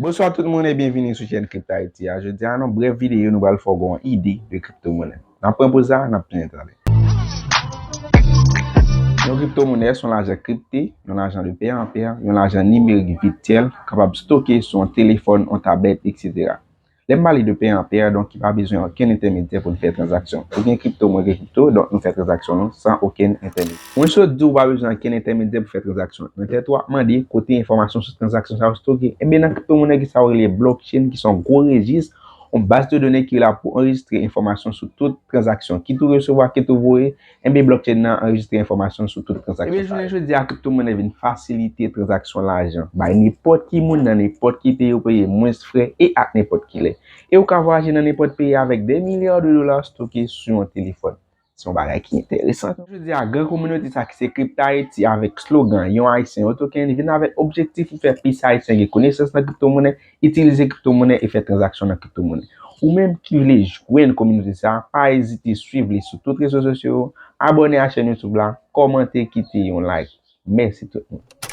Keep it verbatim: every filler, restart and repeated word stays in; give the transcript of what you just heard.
Bonswa tout moun e byenvini sou chèn Crypto Haiti a. Jodi a, nan brèf videyo, nou pral fè w gen yon ide de kriptomonè. N ap pran poz la, n ap tounen talè. Yon kriptomonè se yon lajan kripte, yon lajan de pè an pè, yon lajan nimerik vityèl, kapab stoke sou yon telefòn, yon tablèt, etsetera. Lè m pale de pè an pè, donk ki pa bezwen okenn entèmedyè pou n fè tranzaksyon. Ou gen kripto, mwen gen kripto, donk nou fè tranzaksyon nou san okenn entèmedyè. Mwen sot di w pa bezwen okenn entèmedyè pou fè tranzaksyon. Nan tèt ou ap mande kote enfòmasyon sou tranzaksyon sa yo stoke. Ebyen nan kriptomonè gen sa yo rele blockchain ki se yon gwo rejis, yon baz de done ki la pou anrejistre enfòmasyon sou tout tranzaksyon, kit ou resevwa, kit ou voye, ebyen blockchain nan anrejistre enfòmasyon sou tout tranzaksyon. Ebyen jounen jodi a kriptomonè vin fasilite tranzaksyon lajan, bay nenpòt ki moun nan nenpòt ki peyi yo peye mwens frè e ak nenpòt ki lè. E ou ka vwayaje nan nenpòt peyi avèk de milya de dola stoke sou yon telefòn. Se yon bagay ki enteresan. Jodi a, gran kominote sa ki se Crypto Haiti avèk slogan yon Ayisyen, yon token, vin avèk objektif pou fè plis Ayisyen gen konesans nan kriptomonè, itilize kriptomonè e fè tranzaksyon nan kriptomonè. Ou menm ki vle jwenn kominote sa, pa ezite swiv li sou tout rezo sosyo yo, abòne a chèn YouTube la, kòmante, kite yon like. Mèsi tout moun.